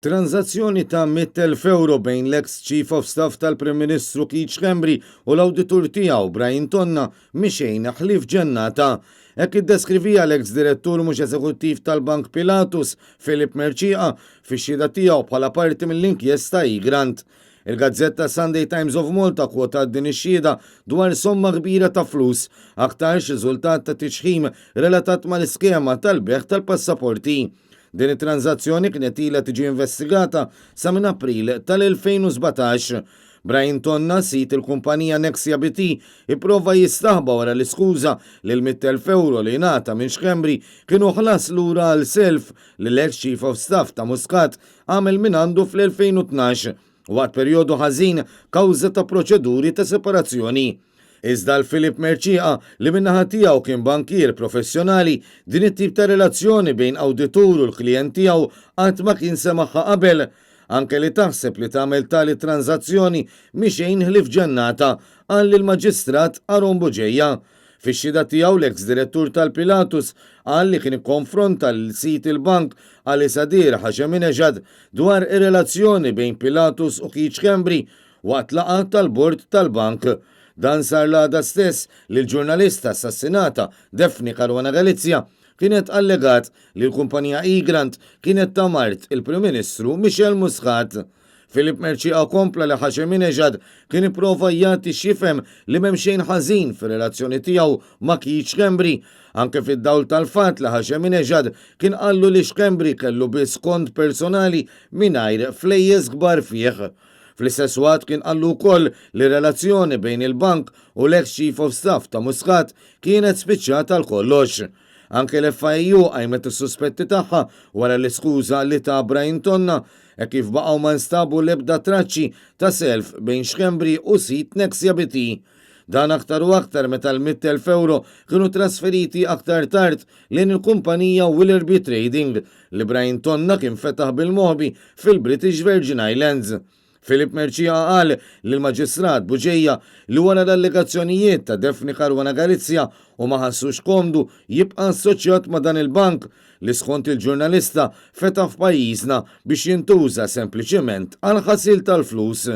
Tranżazzjoni ta' 100,000 ewro bejn l-eks Chief of Staff tal-Prim Ministru Keith Schembri u l-awditur tiegħu Brian Tonna mhi xejn ħlief ġennata. Hekk iddeskrivieha l-eks Direttur mhux eżekuttiv tal-Bank Pilatus, Philip Mercieca, fix-xhieda tiegħu bħala parti mill-inkjesta Egrant. Il-gazzetta Sunday Times of Malta kwotat din ix-xhieda dwar somma kbira ta' flus, aktarx riżultat ta' tiċħim relatat mal-iskema tal-bejgħ tal-passaporti. Din it-tranżazzjoni kienet ilha tiġi investigata sa minn April tal-2017. Brian Tonna, sid il-kumpanija Nexia BT, ipprova jistaħba wara l-iskuża li l-100,000 ewro li ngħata minn Schembri kienu ħlas lura għal self li l-eks Chief of Staff ta' Muscat għamel mingħandu fl-2012 waqt perjodu ħażin kawża ta' proċeduri ta' separazzjoni. Iżda għal Philip Mercieca, li min-naħa tiegħu kien bankier professjonali, din it-tip ta' relazzjoni bejn awditur u l-klijent tiegħu qatt ma kien semagħha qabel. Anke li taħseb li tagħmel tali tranżazzjoni mhi xejn ħlief ġennata, qal lill-Maġistrat Aaron Bugeja. Fix-xhieda tiegħu l-eks direttur tal-Pilatus qal li kien ikkonfronta lil sid il-bank Ali Sadir Hasheminejad dwar ir-relazzjoni bejn Pilatus u Keith Schembri waqt laqgħa tal-bord tal-bank. Dan sar l-għada stess li l-ġurnalista assassinata Daphne Caruana Galizia kienet allegat li l-kumpanija Egrant kienet ta' mart il-Prim Ministru Michel Muscat. Philip Mercieca kompla li Hasheminejad kien ipprova jagħti x'jifhem li m'hemm xejn ħażin fir-relazzjoni tiegħu ma' Keith Schembri, anke fid-dawl tal-fatt li Hasheminejad kien qallu li Schembri kellu biss kont personali mingħajr flejjes kbar fih. Fl-istess waqt kien qallu wkoll li r-relazzjoni bejn il-bank u l-eks Chief of Staff ta' Muscat kienet spiċċat għal kollox. Anke l-FIAU qajmet is-suspetti tagħha wara l-iskuża li ta Brian Tonna hekk kif baqgħu ma nstabu l-ebda traċċi ta' self bejn Schembri u sid Nexia BT. Dan aktar u aktar meta l-100,000 ewro kienu trasferiti aktar tard lejn il-kumpanija Willerby Trading li Brian Tonna kien fetaħ bil-moħbi fil-British Virgin Islands. Philip Mercieca qal lill-Maġistrat Bugeja li wara l-allegazzjonijiet ta' Daphne Caruana Galizia u ma ħassux komdu jibqa' assoċjat ma' dan il-bank li skont il-ġurnalista fetaħ f'pajjiżna biex jintuża sempliċiment għall-ħasil tal-flus.